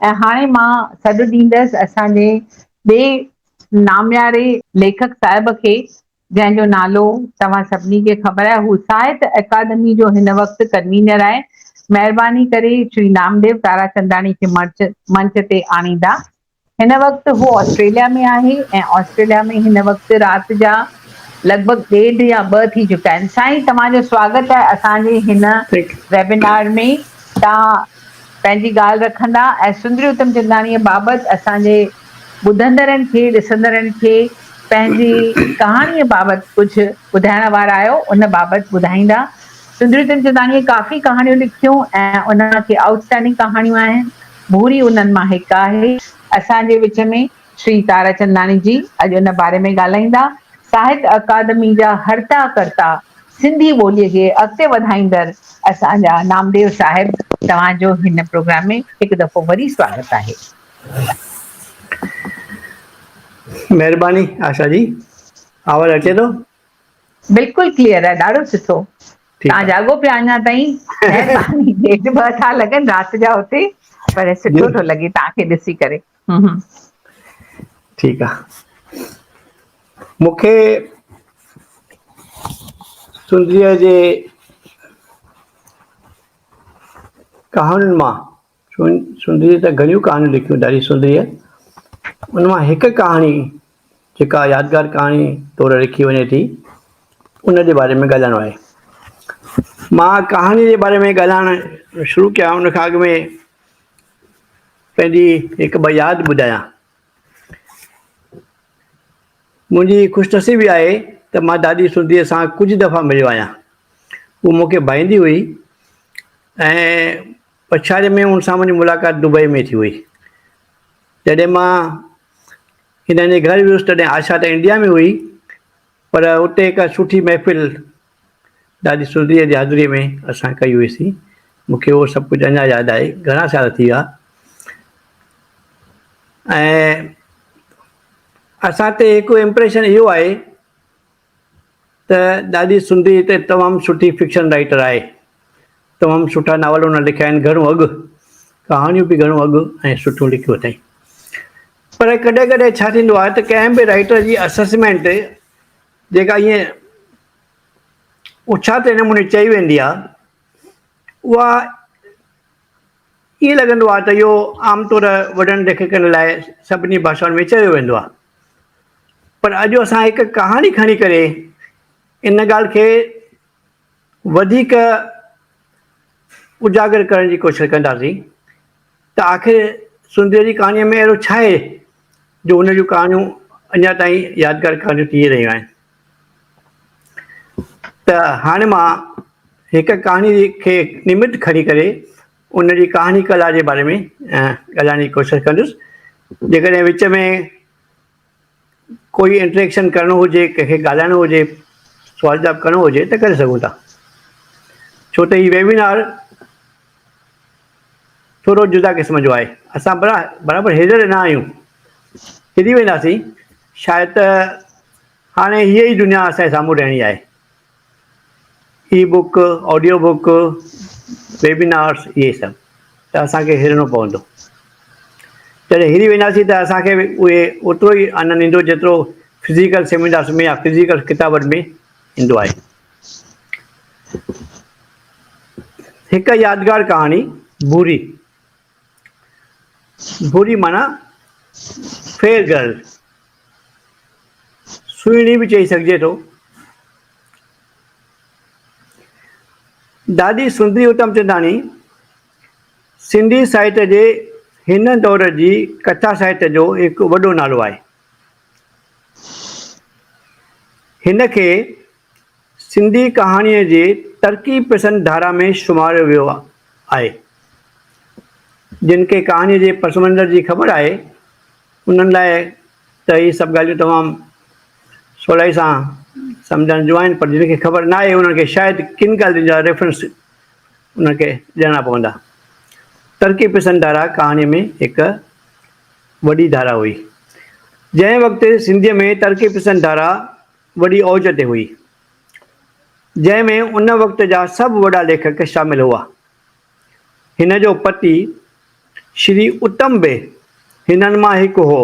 ۽ هاڻي مان سڏ ڏيندس اسان جي ٻئي نامياري ليکڪ صاحب کي جنهن جو نالو توهان سڀني کي خبر آهي، هو ساهت اڪادمي جو هن وقت ڪنوينر آهي. مهرباني ڪري شري نامديو تاراچنداڻي کي منچ تي آڻيندا. هن وقت هو آسٽريليا ۾ آهي ۽ آسٽريليا ۾ هن وقت رات جا لڳ ڀڳ ڏيڍ يا ٻه ٿي چڪا آهن. سائين توهان جو سواگت آهي اسان جي هن ويبينار ۾. توهان پنهنجي ڳالهه رکندا ۽ سندري اتمچنداڻيء بابت اسان جي ٻڌندڙن کي ڏسندڙن کي پنهنجي ڪهاڻيء بابت ڪجهه ٻڌائڻ وارا آهيو ان بابت ٻڌائيندا. سندري اتمچنداڻيء ڪافي ڪهاڻيون لکيون ۽ ان مان ڪي آئوٽ اسٽينڊنگ ڪهاڻيون آهن. ڀوري انهن مان هڪ آهي. اسان جي وچ ۾ شري تاراچنداڻي جي اڄ ان باري ۾ ڳالهائيندا. ساهت اڪادمي جا هرتا ڪرتا سنڌي ٻوليء کي اڳتي وڌائيندڙ اسان جا نامديو صاحب توهان جو هن پروگرام ۾ هڪ دفعو وري سواگت آهي. مهرباني آشا جي آواز اچي ٿو. بلڪل ڪليئر آهي ڏاڍو سٺو. ٺيڪ توهان آ. جاڳو پيا اڃا تائين مهرباني ڏيڍ ٻه ٿا لڳن رات جا اتي پر سٺو ٿو لڳي توهان کي ڏسي ڪري. ٺيڪ آ مونکي سنڌيء جي ڪهاڻين مان سنڌيء ته گهڻيون ڪهاڻيون لکيون ڏاڍي سندريء ان مان هڪ ڪهاڻي جيڪا يادگار ڪهاڻي طور لکي وڃي ٿي ان جي باري ۾ ڳالهائڻو آهي. مان ڪهاڻي جي باري ۾ ڳالهائڻ شروع ڪيان ان کان اڳ ۾ پنهنجي هڪ ٻه ياد ٻڌايان. منهنجي خوش نصيبي آهي ته مان دادي سنڌيء سان ڪجهه دفعا مليو آهيان. هوء مون کي ڀائيندي هئي ۽ پڇاڙيء ۾ ان سان منهنجي ملاقات دبئي ۾ ٿي هئي. جڏهن مان هنن جي گهر ويس تڏهن آشا ته انڊيا ۾ هئي پر اتي هڪ سٺي محفل دادي سندريء جي حاضريء ۾ اسان ڪئي هئيسين. مون کي اهو سڀ ڪجهه اڃا ياد آهي. گهڻا سال ٿي ويا ۽ اسان تي هڪ امپريشن اهو آهي ته ڏاڏي سندري ته تمام سٺي فڪشن رائيٽر آهي. تمام سٺا ناول هن لکيا آهن گهڻو اڳ، ڪهاڻيون به گهڻو اڳ ۽ سٺيون لکيون اٿائين. پر ڪڏهن ڪڏهن ڇا ٿيندو آهي ته ڪنهن به رائيٽر جي اسسمينٽ جيڪا ائين اڇاتي نموني چئي ويندي آهي اها ائين لڳندو آهي ته اهو عام طور وڏن ليکڪن لاء سڀني ڀاشائن ۾ چيو ويندو آهي. پر اڄ اسان هڪ ڪهاڻي کڻي ڪري ان ڳالهه کي وڌيڪ اجاگر ڪرڻ جي ڪوشش ڪنداسين ته آخر سنڌيء جي ڪهاڻيء ۾ اهڙو ڇا آهي جو هن جون ڪهاڻيون اڃا تائين يادگار ڪهاڻيون ٿي رهيون آهن. ته هاڻي مان هڪ ڪهاڻي کي نمت کڻي ڪري ان جي ڪهاڻي ڪلا جي باري ۾ ڳالهائڻ جي ڪوشش ڪندس. جيڪڏهن وچ ۾ ڪوئي انٽريڪشن ڪرڻو هجي، ڪنهن کي ڳالهائڻو هجي، سوال جواب ڪرڻو هجي ته ڪري سگهون ٿا. ڇو ته هي ويبينار ٿورو جدا قسم جو آهي. اسان برابر هيڏر نه آهيون. هري وينداسين. شايد ته هاڻي هيء ئي دنيا اسان جي سامهون رهڻي آهي. اي بڪ، آڊيو بڪ، ويبينارس اهي سڀ ته اسان کي هرڻو پوندو. جڏهن هري وينداسين ته اسان کي اهي اوترو ئي آنند ايندو جيترو فزيڪل سيمينارس ۾ يا فزيڪل ڪتابن ۾ ايندو آهي. هڪ يادگار ڪهاڻي ڀوري. ڀوري معنيٰ فيئر گرل، سهڻي به چئي سگهجي ٿو. دادي سندري اتمچنداڻي سنڌي ساهت جي هن دور جي ڪٿا ساهت جو هڪ وڏو نالو آهي. هن کي سنڌي ڪهاڻيء جي ترقي پسند ڌارا ۾ شماريو ويو آهي. جن کي ڪهاڻيء جي پس منظر جي خبر آهي، انهن لاء ته هي سڀ ڳالهيون تمام سولائي سان سمجهڻ جون آهن، پر جن کي خبر ناهي، انهن کي شايد ڪن ڳالهين جا ريفرنس انهن کي ڏيڻا پوندا. ترقي پسند ڌارا ڪهاڻيء ۾ هڪ وڏي ڌارا هئي. جنهن وقت سنڌيء ۾ ترقي پسند ڌارا وڏي اوج تي هئي، جنهن ۾ ان وقت جا سڀ وڏا ليکڪ شامل هئا. هن جو پتي شري اتم به هنن مان هڪ هو.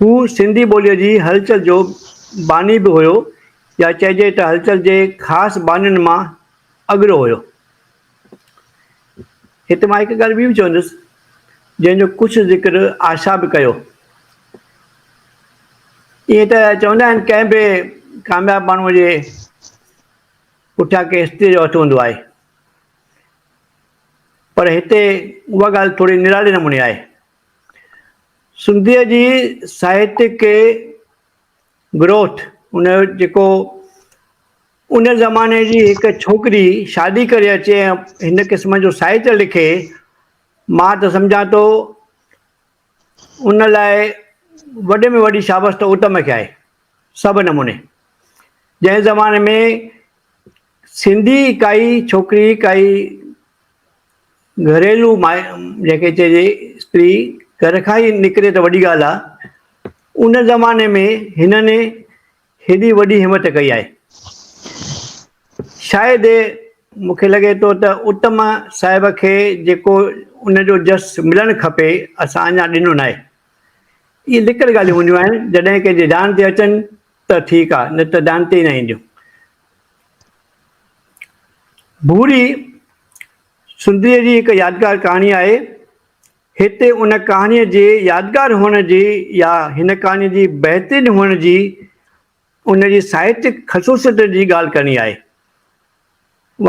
هو سنڌي ٻوليء جي هلچل جو باني به هيو يا چئجي ته هلچل جي خاص بانين مان اڳرو هيو. هتي مان هڪ ڳالهه ٻي به چوندس، جنهن جو ڪجهه ذڪر آشا به ڪيو. ائين ته چوندا آهن ڪنهن به ڪامياب ماڻهوء جي پٺيان ڪنهن استريء جو هٿ هوندو آهي. پر هتي اها ڳالهه ٿوري نرالي نموني آهي. سنڌيء جي ساهتيڪ گروٿ ان جو جيڪو ان زماني جي هڪ ڇوڪري شادي ڪري اچي ۽ هن قسم جو ساهتيه لکي، مان ته سمجهان ٿو ان لاء وڏي ۾ وڏي شابس ته اتم کي آهي سڀ نموني. جنهن زماني ۾ سنڌي ڪائي ڇوڪري ڪائي گهريلو مائي جنهن کي چئجي استري گهر کان ئي نڪري ته وڏي ڳالهه آهي ان زماني ۾ هنن هيڏي وڏي همت ڪئي آهي. شايد مون کي لڳي ٿو ته اتم صاحب کي جيڪو ان جو جس ملڻ کپي اسان اڃا ڏنو ناهي. اهي لڪل ڳالهيون هونديون آهن جڏهن ڪنهن جي ڌيان تي اچن ته ٺيڪ آهي نه ته ڌيان تي ئي نه اينديون. ڀوري سندريء جي هڪ يادگار ڪهاڻي آهي. هتي ان ڪهاڻيء جي يادگار هئڻ جي يا هن ڪهاڻيء جي بهترين هئڻ جي ان جي ساهتيڪ خصوصيتن جي ڳالهه ڪرڻي آهي.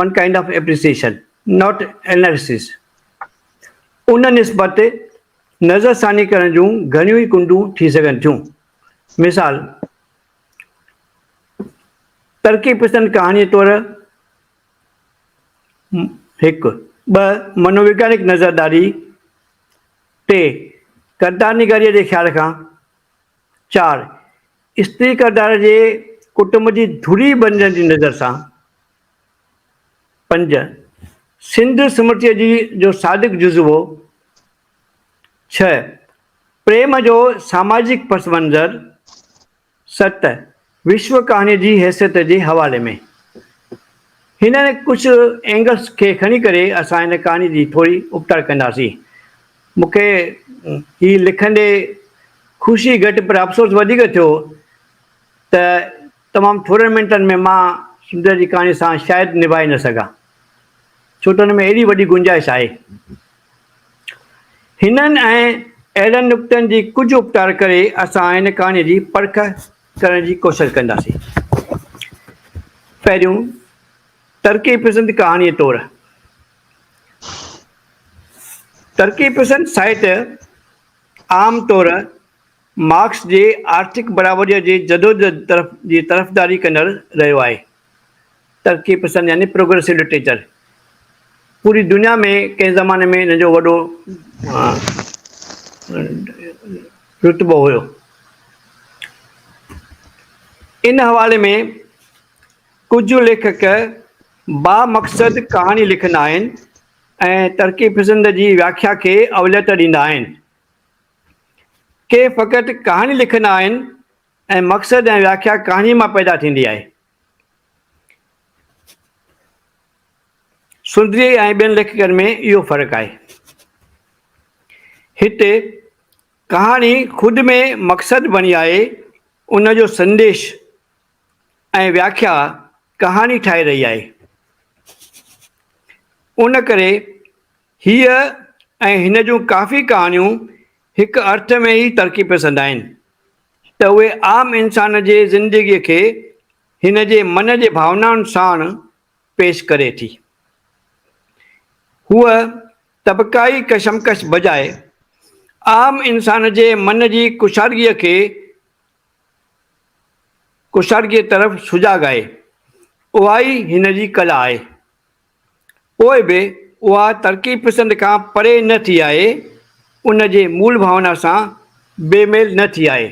One kind of appreciation, not analysis. ان نسبت نظرثاني ڪرڻ جون گهڻيون ئي ڪنڊون ٿي سگهن ٿيون. مثال، ترقي پسند ڪهاڻيء طور هڪ. ٻه، منووگيانڪ نظرداري. ٽي، ڪردارنگاريء جي خيال کان. چار، استري ڪردار جي ڪٽنب جي ڌري بنجڻ جي نظر سان. پنج، سنڌ سمرتيء جي جو صادق جزوو. ڇهه، پريم جو ساماجڪ پس منظر. ست، وشو ڪهاڻيء جي حيثيت جي حوالي ۾. هنن ڪجهه اينگلس کي کڻي ڪري اسان هن ڪهاڻيء جي ٿوري اپٽار ڪنداسين. مون کي هي لکندي خوشي گهٽ پر افسوس وڌيڪ ٿيو ته تمام ٿورن منٽن ۾ مان سندر جي ڪهاڻي سان شايد نڀائي نه سگهان. ڇو ته ان ۾ ايڏي وڏي گنجائش آهي. هنن ۽ اهڙن نقطن جي ڪجهه اپٽار ڪري اسان هن ڪهاڻيء جي پرک ڪرڻ جي ڪوشش ڪنداسين. پهريون، ترقي پسند ڪهاڻيء طور. ترقي پسند ساهتيه عام طور مارڪس جي آرٿڪ برابريء جي جدوجهد طرف جي طرفداري ڪندڙ رهيو آهي. ترقي پسند يعني پروگريسو لٽريچر پوري دنيا ۾ ڪنهن زماني ۾ ان جو وڏو رتبو هيو. ان حوالي ۾ ڪجهه ليکڪ بامقصد ڪهاڻي لکندا آهن ۽ ترقي پسند جي وياکيا کي اوليت ڏيندا آهن. ڪي فقط ڪهاڻي لکندا آهن ۽ مقصد ۽ وياکيا ڪهاڻيء مان پيدا ٿيندي آهي. سندري ۽ ٻين ليکڪن ۾ اهو فرق آهي. هتي ڪهاڻي خود ۾ مقصد بڻي آهي، ان جو سنديش ۽ وياکيا ڪهاڻي ٺاهي رهي آهي. ان ڪري هيء ۽ هن جون ڪافي ڪهاڻيون هڪ ارٿ ۾ ئي ترقي پسند آهن ته اهي عام انسان جي زندگيء کي هن جي من جي ڀاونائن ساڻ پيش ڪري ٿي. هوء طبقائي ڪشمڪش بجاء عام انسان جي من جي ڪشادگيء کي ڪشادگيء طرف سجاڳ آهي. اها ئي هن جي ڪلا آهي. پوء به اها ترقي پسند کان پري نه ٿي آهي، ان جي مول ڀاونا سان بي ميل نه ٿي آهي.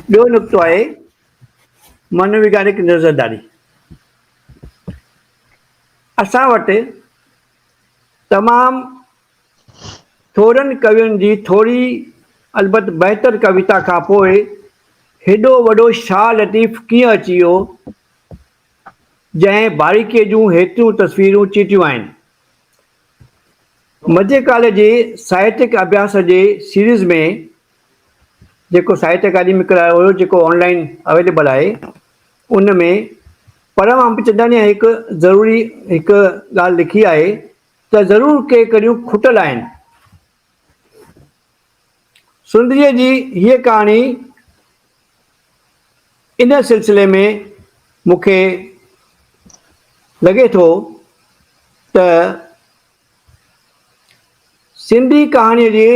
ٻيو نقطو آهي منوويگيانڪ نظرداري. اسان وٽ تمام ٿورن ڪوين جي ٿوري البت بهتر ڪويتا کان پوء هيڏو وڏو شاهه لطيف ڪيئن اچي ويو؟ جنهن باريڪيء جون هيتريون تصويرون چيٽيون آهن. مڌيڪال جي ساهتيڪ اڀياس جي سيريز ۾ جيڪو ساهتيه اڪادمي ڪرايو هيو جيڪو آن لائين اويليبل آهي ان ۾ پرم امبچنداڻيء هڪ ضروري هڪ ڳالهه لکي آهي ته ضرور ڪي ڪڙيون کٽل آهن. سندريء جي هيء ڪهاڻي ان سلسلي ۾ مون کي لڳي ٿو ته سنڌي ڪهاڻيء جي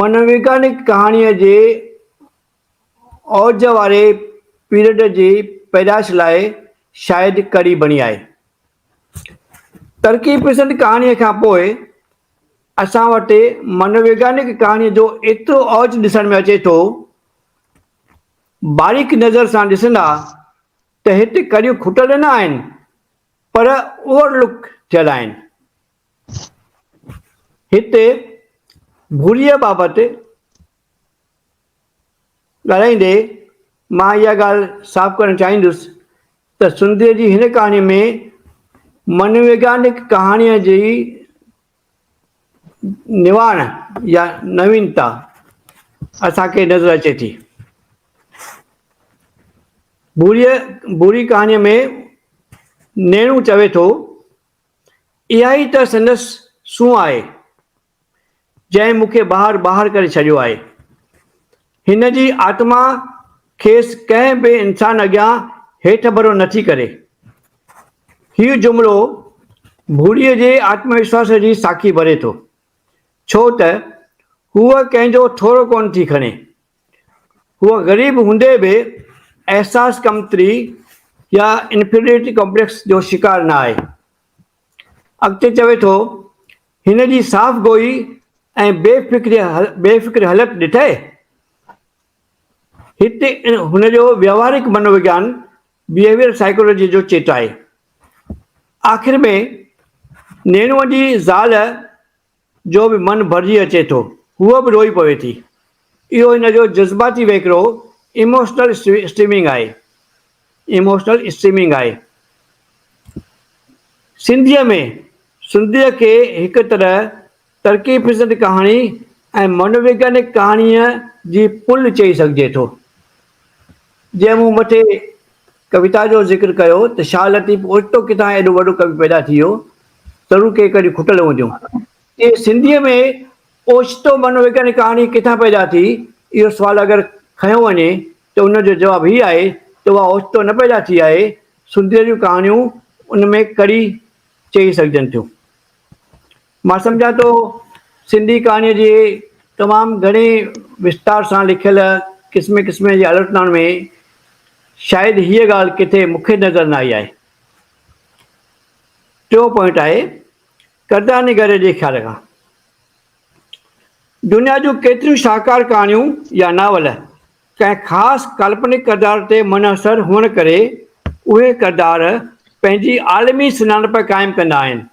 منوويگيانڪ ڪهاڻيء جي اوج واري پيريڊ جي پيدائش لاء شايد ڪڙي بڻي آهي. ترقي پسند ڪهاڻيء کان پوء اسان وٽ منوويگيانڪ ڪهاڻيء جو ايترو اوج ڏسڻ ۾ اچي ٿو، باريڪ نظر سان ڏسندا ته هت ڪڙيون کٽل نه آهن پر اوور لڪ ٿيل آهن. هت ڀوريء بابت ڳالهائيندي مان اها ڳالهه صاف ڪرڻ چاهيندس ته سنڌيء جي هن ڪهاڻيء ۾ منوويگيانڪ ڪهاڻيء جي نواڻ يا نوينتا اسان کي نظر اچي ٿي. ڀوريء ڀوري ڪهاڻيء ۾ نيڻو چوي ٿو، اها ئي ته سندس سونهن آهي. جنهن مون کي ٻاهر ٻاهر ڪري ڇڏيو آهي. هن جي آتما کيس ڪنهن به انسان اڳيان هيٺ ڀرو نٿي ڪري. هيء جملو ڀوريء جي آتم وشواس جي ساکي ڀري ٿو، ڇو ته هوء ڪنهن جو ٿورو ڪونه ٿي کڻي. هوء غريب هوندي به احساس ڪمتري يا انفيريئرٽي ڪامپليڪس جو شڪار نه آهي. اڳتي چوي ٿو، هن جي صاف گوئي ۽ بي فڪري هلت ڏٺئي؟ هتي هن جو ويوهارڪ منووگيان، Behavioral Psychology، جو چٽ آهي. آخر ۾ نيڻوء جي زال جو به من ڀرجي اچي ٿو. هوء به روئي پوي ٿي. اهو هن جو جذباتي وهڪرو، Emotional Streaming، آهي. Emotional Streaming، آهي. سنڌيء ۾ سنڌيء کي هڪ طرح ترقي پسند ڪهاڻي ۽ منوويگيانڪ ڪهاڻيء جي پل چئي سگهجي ٿو. جنهن مون مٿي ڪويتا جو ذڪر ڪيو ته شاهه لطيف اوچتو ڪٿان ايڏو وڏو ڪوي پيدا ٿي ويو، ضرور ڪي ڪڙيون کٽل هونديون. تيئن سنڌيء ۾ اوچتو منوويگيانڪ ڪهاڻي ڪٿان پيدا ٿي، اهو سوال اگر کنيو وڃي ته ان جو جواب هي آهي ته اها اوچتو نه پيدا ٿي آهي، سنڌيء جون ڪهاڻيون ان ۾ ڪڙي چئي سگهجن ٿيون. مان سمجهان ٿو سنڌي ڪهاڻيء جي تمام گهڻي وستار سان لکيل قسمين قسمين جي آلوچنائن ۾ شايد هيء ڳالهه ڪٿي مون کي نظر نه آئي آهي. ٽيون پوائنٽ آهي ڪردار نگاريء جي خيال کان دنيا جون ڪيتريون شاهڪار ڪهاڻيون يا ناول ڪنهن خاص ڪالپنڪ ڪردار تي منحصر هئڻ ڪري اهي ڪردار پنهنجي عالمي سڃاڻپ قائم ڪندا آهن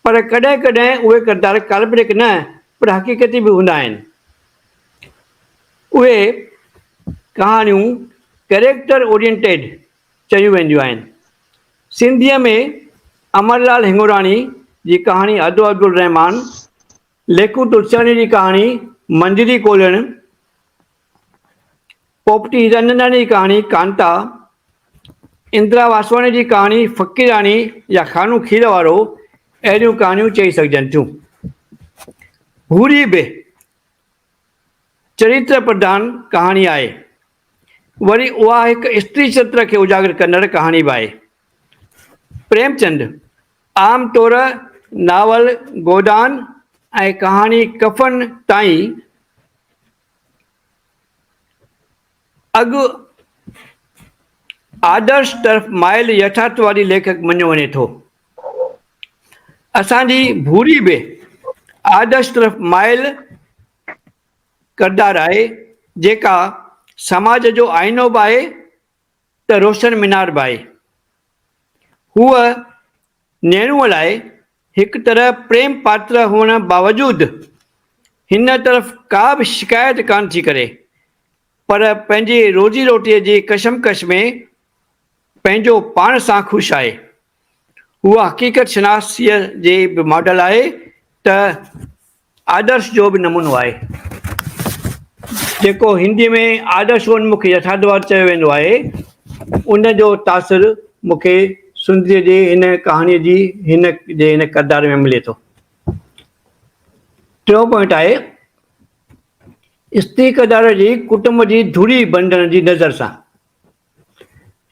پر ڪڏهن ڪڏهن اهي ڪردار ڪالپنڪ نه پر حقيقتي به هوندا آهن. اهي ڪهاڻيون ڪريڪٽر اورينٽيڊ چيون وينديون آهن. سنڌيء ۾ امر لال هڱوراڻي جي ڪهاڻي ادو عبدالرحمان، ليکو تلسياڻي جي ڪهاڻي منجري ڪولهڻ، پوپٽي هيراننداڻي جي ڪهاڻي ڪانتا، اندرا واسواڻي جي ڪهاڻي فقيراڻي يا خانو کير وارو اهڙيون ڪهاڻيون چئي سگهجن ٿيون. ڀوري به چريتر پرڌان ڪهاڻي آهي. وري اها هڪ استري چرتر کي اجاگر ڪندڙ ڪهاڻي به آهي. پريم چند عام طور ناول گودان ۽ ڪهاڻي ڪفن تائين اڳ آدرش طرف مائل يٿارٿوادي ليکڪ مڃيو وڃي ٿو. اسان جي ڀوري به آدرش طرف مائل ڪردار آهي، جيڪا سماج جو آئينو به آهي ته روشن مينار به آهي. هوء نيڻوء لاء هڪ طرح پريم پاتر هئڻ باوجود هن طرف ڪا به شڪايت ڪانه ٿي ڪري، پر پنهنجي روزي روٽيء جي ڪشمڪش ۾ پنهنجو پاڻ سان خوش آهي. هوء حقيقت شناسيء جي به ماڊل آهي ته آدرش جو به نمونو آهي. جيڪو هنديء ۾ آدرشونمک يٿارٿواد چيو ويندو آهي، ان جو تاثر مون کي سندريء جي هن ڪهاڻيء جي هن جي هن ڪردار ۾ ملي ٿو. ٽيون پوائنٽ آهي استري ڪردار جي ڪٽنب جي ڌري بڻجڻ جي نظر سان.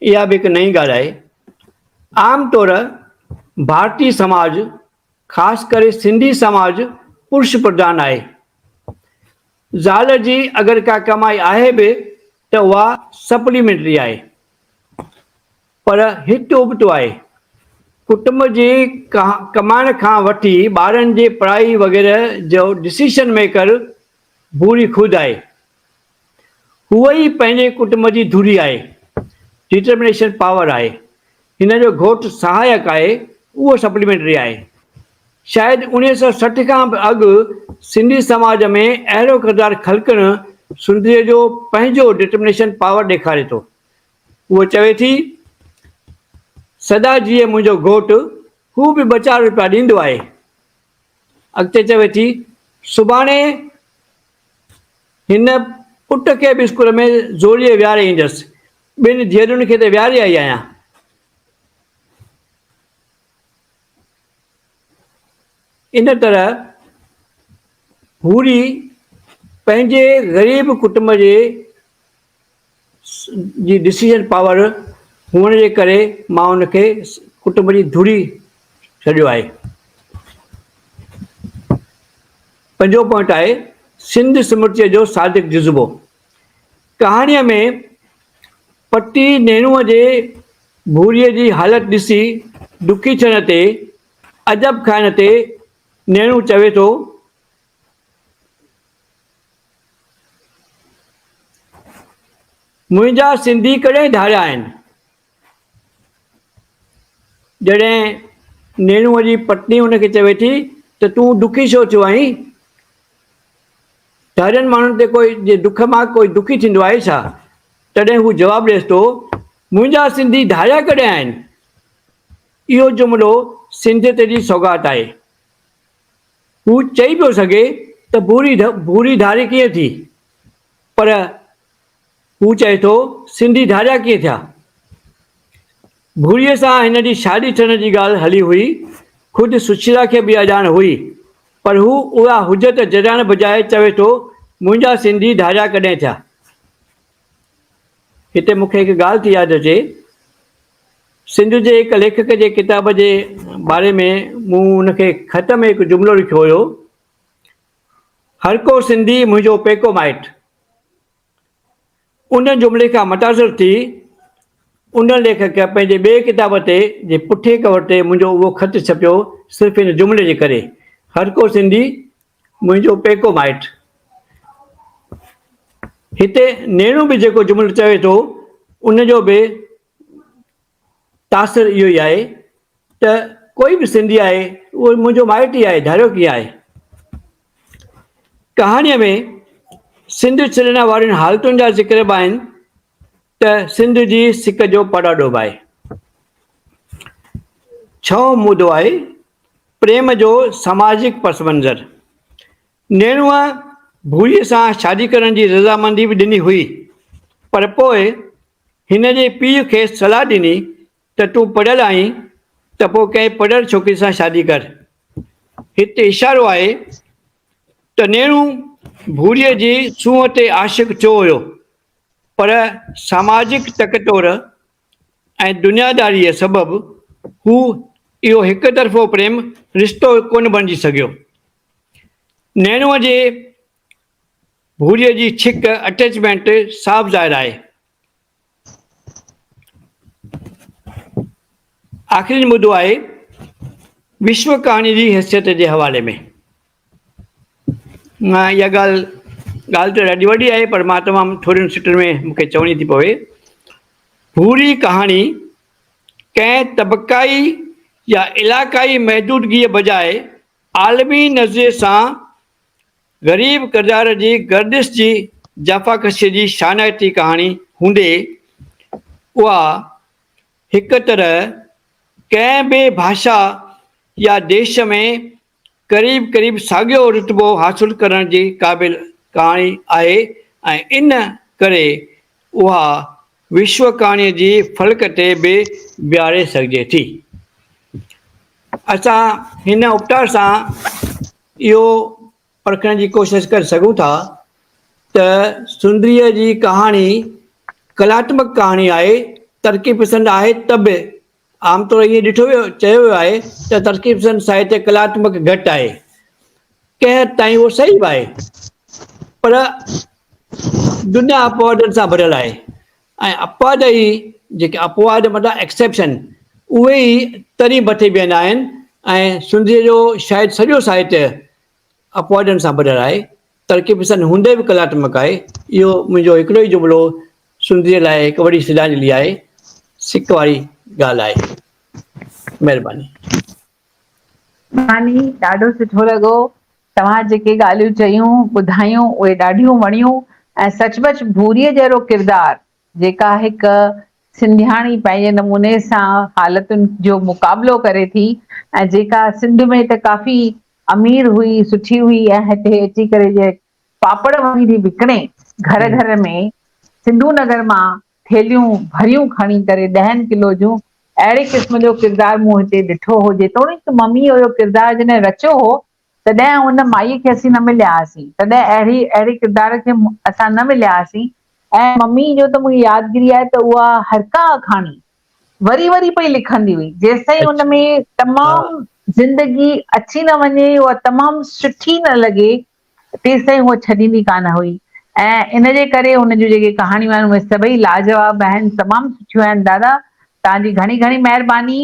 اها به هڪ نئين ڳالهه آهي. عام طور ڀارتي سماج خاص ڪري سنڌي سماج پرش پرڌان آهي. زال جي اگر ڪا ڪمائي آهي به ته اها سپليمينٽري آهي. پر هت ابتو آهي. ڪٽنب جي ڪمائڻ کان وٺي ٻارن جي پڙهائي وغيره جو ڊسيشن ميڪر ڀوري خود آهي. هوء ئي پنهنجي ڪٽنب جي ڌري آهي. ڊٽرمنيشن پاور آهي. هن جو گهوٽ سهايڪ آهي، اهو سپليمينٽري آهي. شايد 1960 کان به اڳ سنڌي سماج ۾ اهڙو ڪردار خلقڻ سندريء جو پنهنجو ڊٽرمنيشن پاور ڏيکاري ٿو. هوء چوي ٿي، سدا جيئي منهنجو گهوٽ، هو به ٻه چار روپيا ڏيندو آهي. اڳتي چوي ٿي، سڀاڻي هن پٽ کي به اسڪول ۾ زوريء ويهاري ايندس. ٻن ڌيئرن کي ته ويهاري آئي آهيان. ان طرح حوري پنهنجي غريب ڪٽنب جي جي ڊسيزن پاور هئڻ جي ڪري مان ان کي ڪٽنب جي ڌري ڇڏيو آهي. پنجون پوائنٽ آهي سنڌ سمرتيء جو صادق جذبو. ڪهاڻيء ۾ پٽي نيڻوء جي ڀوريء جي حالت ڏسي دکي ٿيڻ تي، عجب کائڻ تي نيڻو چوي ٿو، منهنجا سنڌي ڪڏهن ڌاريا آهن؟ جڏهن نيڻوء جي پتني هن کي چوي ٿي ته تون دکي ڇو ٿيو آهين؟ ڌارين ماڻهن تي ڪوئي جي دک مان ڪوئي دکي ٿيندو آهي ڇا؟ تڏهن هو جواب ڏئيس ٿو، منهنجا سنڌي ڌاريا ڪڏهن آهن؟ اهو جملو سنڌيت جي سوغات آهي. هو چئي پيو سگهي ته ڀوري ڀوري ڌاري ڪيئن ٿي؟ پر هو چئي ٿو، سنڌي ڌاريا ڪيئن ٿيا؟ ڀوريء سان هن جي شادي ٿيڻ جي ڳالهه هلي هئي، خود سشيلا کي به اها ڄاڻ هئي، پر هو اها حجت جهڄائڻ بجاء چوي ٿو، منهنجا سنڌي ڌاريا ڪڏهن ٿيا؟ هتي مون کي هڪ ڳالهه ٿي ياد اچي. سنڌ جي هڪ ليکڪ جي ڪتاب جي باري ۾ مون ان کي خط ۾ هڪ جملو لکيو هيو، هر ڪو سنڌي منهنجو پيڪو مائٽ. ان جملي کان متاثر ٿي ان ليکڪ پنهنجي ٻئي ڪتاب تي جي پٺئين ڪور تي منهنجو اهو خط ڇپيو صرف ان جملي جي ڪري، هر ڪو سنڌي منهنجو پيڪو مائٽ. هتي نيڻو به جيڪو جملو چوي ٿو ان جو به تاثر اهو ئي آهي ته ڪوئي به سنڌي آهي اهو منهنجو مائٽ ئي آهي ڌاريو ڪيئن آهي. ڪهاڻيء ۾ سنڌ ڇڏڻ وارين حالتن جا ذڪر به آهن ته سنڌ جي سڪ جو پڙاڏو به آهي. ڇهون مدو آهي پريم جو سماجڪ پس منظر. نيڻوء ڀوريء سان شادي ڪرڻ جي رضامندي به ڏني هئي پر پوء هن جي پيء کيس صلاح ڏني ته تون پڙهيل آهين ته پوء ڪنهن پڙهيل ڇوڪري سان شادي ڪر. هت اشارو آهي ته نيڻو ڀوريء جي سونهن تي عاشق ٿيو هيو پر ساماجڪ تڪ تور ۽ دنياداريء سبب هو اهو هڪ طرفو پريم رشتو ڪونه بڻجي سگهيو. نيڻوء جي ڀوريء جي ڇڪ، Attachment، صاف ظاهر آهي. آخرين مدو آهي وشو ڪهاڻي جي حيثيت جي حوالي ۾. مان اها ڳالهه ڳالهه ته ڏاڍي وڏي آهي پر مان تمام ٿورين سٽن ۾ مون کي چوڻي ٿي پوي. ڀوري ڪهاڻي ڪنهن طبقائي يا علاقائي محدودگيء بجاء عالمي نظريي سان غريب ڪردار جي گردش جي جفاڪشيء جي شانائتي ڪهاڻي هوندي اها هڪ طرح ڪنهن به ڀاشا يا ديش ۾ قريب قريب ساڳيو رتبو حاصل ڪرڻ جي قابل ڪهاڻي آهي ۽ ان ڪري اها وشو ڪهاڻيء جي فلڪ تي به بيهاري سگهجي ٿي. اسان هن اپٽار سان اهو پرکڻ جي ڪوشش ڪري سگهون ٿا ته سندريء جي ڪهاڻي ڪلاتمڪ ڪهاڻي آهي، ترقي پسند آهي ته به عام طور ائين ڏٺو ويو چيو ويو آهي ته ترقي پسند ساهتيه ڪلاتمڪ گهٽ آهي. ڪنهن حد تائين اهو صحيح به آهي پر دنيا اپوادن سان ڀريل آهي ۽ اپواد ئي جيڪي اپواد مطلب Exception اهي ئي تري مٿي بيهندا آهن ۽ سنڌيء جو شايد سڄو ساهتيه اپوادن سان ڀريل آهي. ترقي پسند هوندي به ڪلاتمڪ آهي. اهو منهنجو هڪڙو ئي جملو سنڌيء لاء هڪ وڏي شرڌانجلي آهي. سڪ واري ڳالهه آهي. مهرباني. مهرباني ڏاڍو سٺو لڳو توهان جيڪي ڳالهيون چيون ٻڌايون اهي ڏاڍيون وڻيون ۽ سچ پچ ڀوريء جهڙو ڪردار جيڪا هڪ سنڌياڻي پنهنجي نموني سان حالتن جو مقابلو ڪري ٿي ۽ جيڪا سنڌ ۾ ته ڪافي امير هئي سٺي هئي ۽ هتي اچي ڪري جي پاپڙ وڃي ٿي وڪڻي گهر گهر ۾ سنڌو نگر مان ٿيلهيون ڀريون کڻي ڪري ڏهن ڪلو جون اهڙي قسم جو ڪردار مون هتي ڏٺو هو جيتوڻيڪ ممي اهو ڪردار جڏهن رچيو هو تڏهن ان مائيء کي اسين نه مليا هئاسين تڏهن اهڙي اهڙي ڪردار کي اسان نه مليا هئاسين ۽ ممي جو ته مون کي يادگيري آهي ته اها هرڪا آکاڻي وري وري پئي لکندي هئي جيستائين ان ۾ تمام زندگي اچي نه وڃي اها تمام سٺي نه لڳي تيستائين هوء ڇڏيندي ڪانه هئي ۽ ان جي ڪري هن جون جيڪي ڪهاڻيون آهن اهي سڀئي لاجواب آهن تمام سٺيون آهن دادا توهان جي گهڻي گهڻي مهرباني.